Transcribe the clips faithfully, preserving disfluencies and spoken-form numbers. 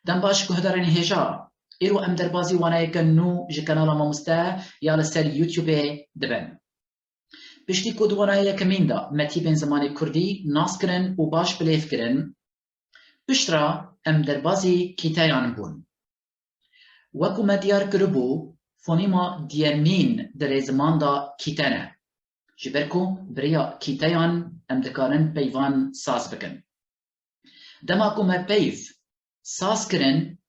Dem baş guhdarên hêja. Îro em derbazî waneyeke nû ji kanala Mamoste ya li ser YouTubeê dibin. Piştî ku di wanayê yekemîn de metîbên zimanê kurdî nas kirin û baş bilêv kirin, piştre em derbazî kîteyan bûn. Wekû me diyar kiribû, fonîma diyemîn di rêziman de kîte ne. Ji ber ku bi rêya kîteyan em dikarin peyvan saz bikin. Dema ku me peyv saz kirin,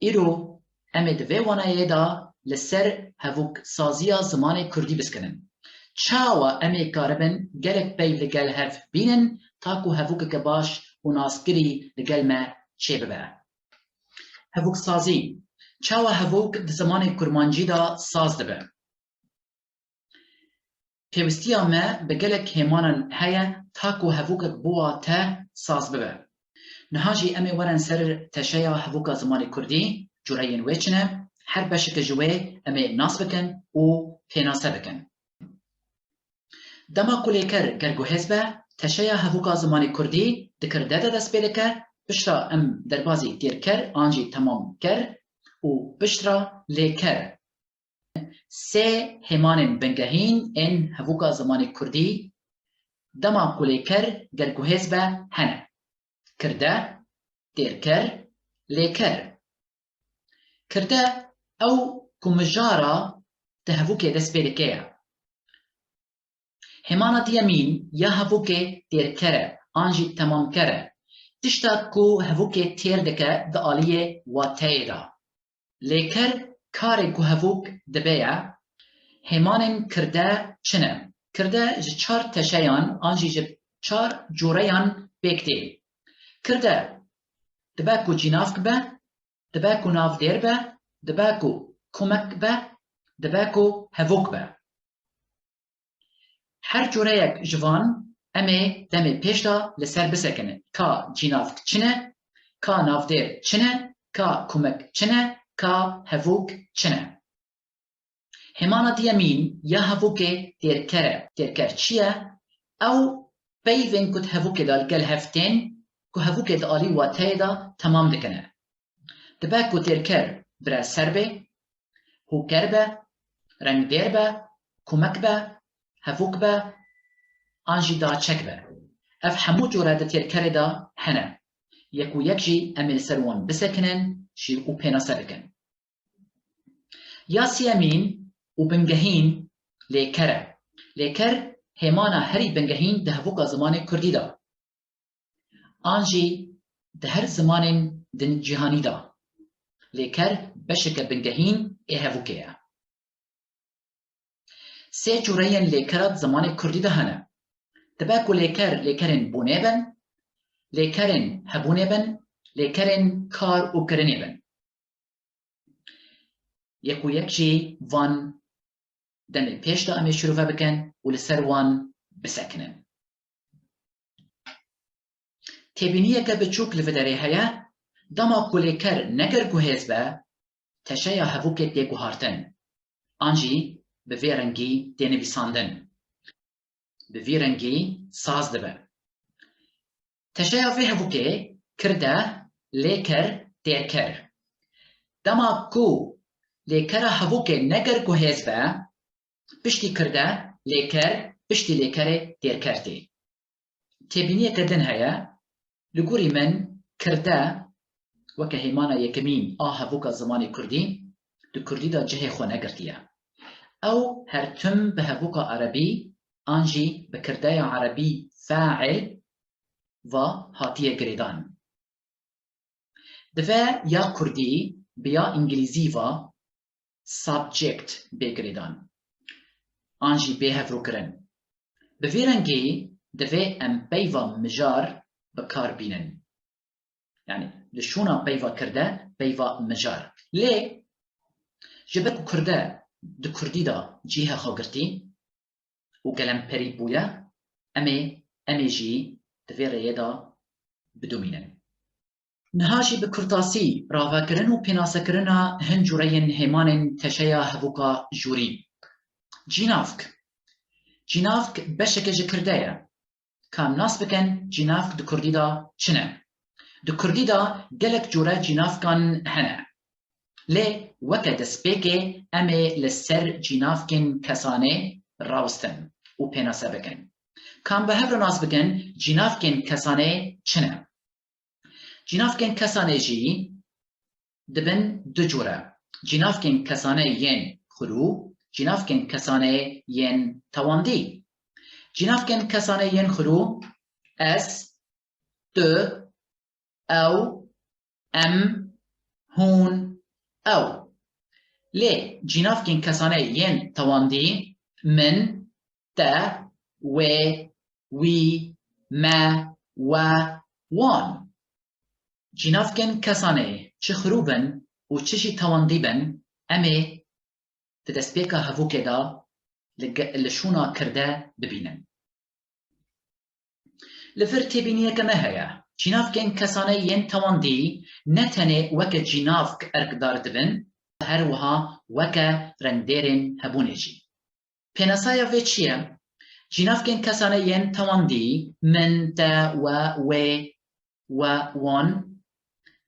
îro em ê di vê wanayê de li ser hevûksaziya zimanê kurdî biskinin. Çawa em ê karibin gelek peyv li gel hev bînin, ta ku hevûkeke baş û naskirî li gel me çêbibe? Hevûksazî. Çawa hevûk di zimanê kurmancî de saz dibe? Pêwistiya me bi gelek hêmanan heye ta ku hevûkek bi wa te saz bibe. Niha jî em ê werin ser teşeya hevûka zimanê kurdî, cureyên wê çi ne, her beşeke ji wê em ê nas bikin û pênase bikin. Dema ku lêker ger guhêz be, teşeya hevûka zimanê kurdî di kirde de dest pê dike, piştre em derbazî têrker an jî temamker û piştre lêker. Sê hêmanên bingehîn ên hevûka zimanê kurdî, dema ku lêker ger guhêz be, hene: kirde, têrker, lêker. Kirde ew ku mijara di hevûkê dest pê dike ye. Hêmana diyemîn ya hevûkê têrker e an jî temamker e. Tişta ku hevûkê têr dike di aliyê wateyê de. Lêker karê ku hevûk dibe ye. Hêmanên kirde çi ne? Kirde ji çar teşeyan an jî ji çar coreyan pêk tê. Kirde dibe ku cînavk be, dibe ku navdêr be, dibe ku kumek be, dibe ku hevûk be. Her cureyek ji van em ê demê pêş de li ser bisekinin. Ka cînavk çi ne, ka navdêr çi ne, ka kumek çi ne, ka hevûk çi ne. Hêmana diyemîn ya hevûkê têrker e. Têrker çi ye? Ew peyvên ku di hevûkê de li gel hev tên, ku hevûkê di alî wateyê de temam dikine. Dibe ku têrker bire ser bê, hûker be, rengdêr be, kumek be, hevûk be, an jî daçek be. Ev hemû cure di têrkerê de hene. Yek û yek jî em ê li ser wan bisekinin jî û pênase bikin. Ya siyemîn û bingehîn lêker e. Lêker hêmana herî bingehîn di hevûka zimanê kurdî de. An jî di her zimanên din cîhanî de. Lêker beşeke bingehîn ê hevûkê ye. Sê cureyên lêkera di zimanê kurdî de hene. Dibe ku lêker lêkerên bûnê bin, lêkerên hebûnê bin, lêkerên kar û kirinê bin. Yek û yek jî van demê pêş de em ê şirove bikin û li ser wan bisekinin. Têbîniyeke biçûk li vê derê heye, dema ku lêker neger guhêz be, teşeya hevûkê tê guhartin, an jî bi vê rengî tê nivîsandin. Bi vî rengî saz dibe. Teşeya vê hevûkê kirde, lêker, têrker. Dema ku lêkera hevûkê neger guhêz be, piştî kirde lêker, piştî lêkerê têrker tê. Têbîniyeke din heye, li gorî min kirde weke hêmana yekemîn a hevûka zimanê kurdî di kurdî de cihê xwe negirtiye. Ew her tim bi hevûka erebî an jî bi kirdeya erebî fail ve hatiye girêdan. Divê ya kurdî bi ya îngilîzî ve subject bê girêdan an jî bê hevrûkirin. Bi vî rengî divê em peyva mijar bi kar bînin. Yanî li şûna peyva kirde peyva mijar. Lê ji ber ku kirde di kurdî de cihê xwe girtî û gelemperî bûye, em ê, em ê jî di vê rêyê de bidomînin. Niha jî bi kurtasî ravekirin û pênasekirina hin cureyên hêmanên teşeya hevûka jûrî. Cînavk. Cînavk beşeke ji kirde ye. Ka em nas bikin, cînavk di kurdî de çi ne? Di kurdî de gelek cûre cînavkan hene. Lê weke destpêkê em ê li ser cînavkên kesanê rawestin û pênase bikin. Ka em bi hev re nas bikin, cînavkên kesanê çi ne? Cînavkên kesanê jî dibin du cûre. Cînavkên kesanê yên xwirû, cînavkên kesanê yên tewandî. Cînavkên kesanê yên xwirû, ez, tu, ew, em, hûn, ew. Lê cînavkên kesanê yên tewandî, min, te, wê, wî, me, we, wan. Cînavkên kesanê çi xirû bin û çi jî tewandî bin, em ê di destpêka hevokê de li ge-, li şûna kirde bibînin. Li vir têbîniyeke me heye. Cînavkên kesanê yên tewandî ne tenê weke cînavk erkdar dibin, her wiha weke rengdêrên hebûnê jî. Pênasaya vê çi ye? Cînavkên kesanê yên tewandî, min, te, we, wê, we, wan,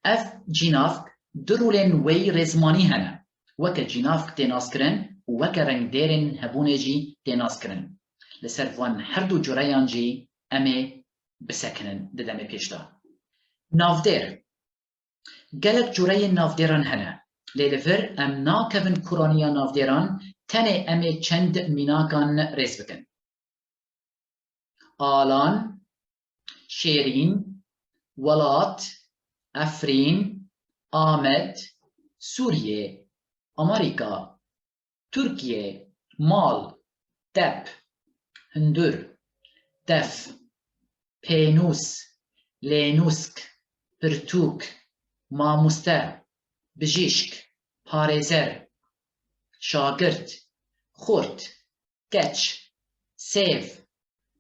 ev cînavk du rolên wêyî rêzimanî hene. Weke cînavk tê naskirin û weke rengdêrên hebûnê jî tê naskirin. Li ser van her du cureyan jî em ê bisekinin di demê pêş de. Navdêr. Gelek cureyên navdêran hene, lê li vir em nakevin kuraniya navdêran, tenê em ê çend mînakan rêz bikin. Alan, Şêrîn, Welat, Efrîn, Amed, Sûriyê, Amerîka, Tirkiye, mal, dep, hundir, def, pênûs, lênûsk, pirtûk, mamoste, bijîşk, parêzer, şagirt, xort, keç, sêv,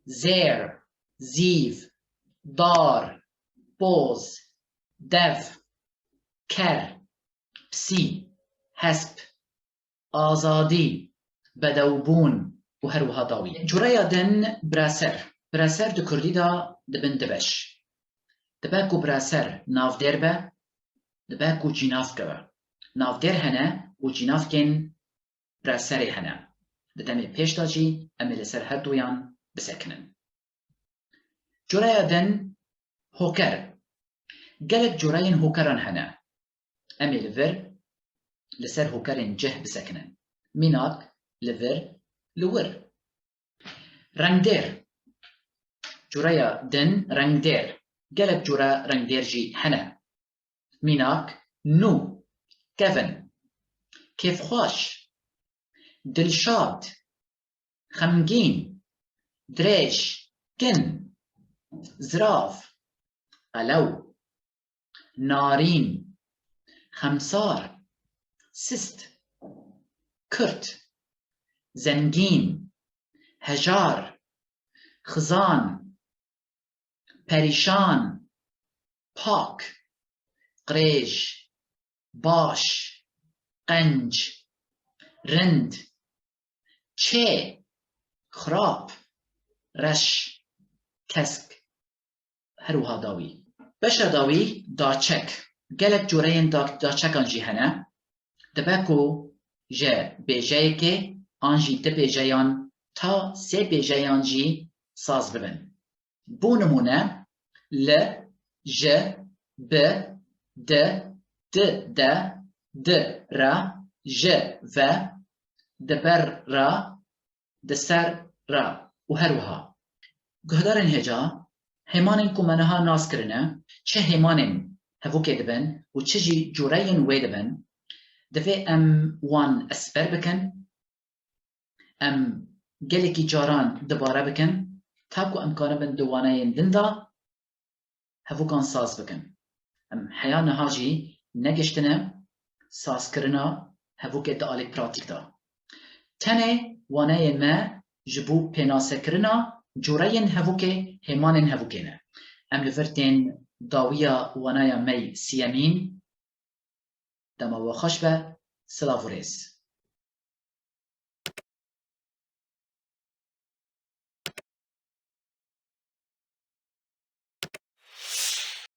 zêr, zîv, dar, poz, dev, ker, pisî, hesp, azadî, bedewbûn û her wiha dawî. Cureya din biraser. Biraser di kurdî de dibin du beş. Dibe ku biraser navdêr be, dibe ku cînavk be. Navdêr hene û cînavkên biraserê hene. Di demê pêş de jî em ê li ser her duyan bisekinin. Cureya din hoker. Gelek cureyên hokeran hene. Em ê li vir li ser hokerên cih bisekinin. Mînak, li vir, li wir. Rengdêr. Cureya din rengdêr. Gelek cure rengdêr jî hene. Mînak, nû, kevin, kêfxweş, dilşad, xemgîn, dirêj, kin, zirav, qelew, narîn, xemsar, sist, kirt, zengîn, hejar, xizan, perîşan, pak, qirêj, baş, qenc, rind, çê, xirab, reş, kesk, her wiha dawî. Beşa dawî, daçek. Gelek cureyên da-, daçekan jî hene. Dibe ku ji bêjeyekê an jî du bêjeyan ta sê bêjeyan jî saz bibin. Bo nimûne, li, ji, bi, di, di, de, di, re, ji, ve, di ber re, di ser re û her wiha. Guhdarên hêja, hêmanên ku me niha nas kirine, çi hêmanên hevokê dibin û çi jî cureyên wê dibin, divê em wan ezber bikin, em gelekî caran dubare bikin, ta ku em karibin di waneyên din de hevokan saz bikin. Em heya niha jî negiştine sazkirina hevokê di alî pratîk de. Tenê waneyê me ji bo pênasekirina cureyên hevokê, hêmanên hevokê ne. Em li vir tên dawiya wanaya me yê siyemîn. Dema we xweş be, silav û rêz.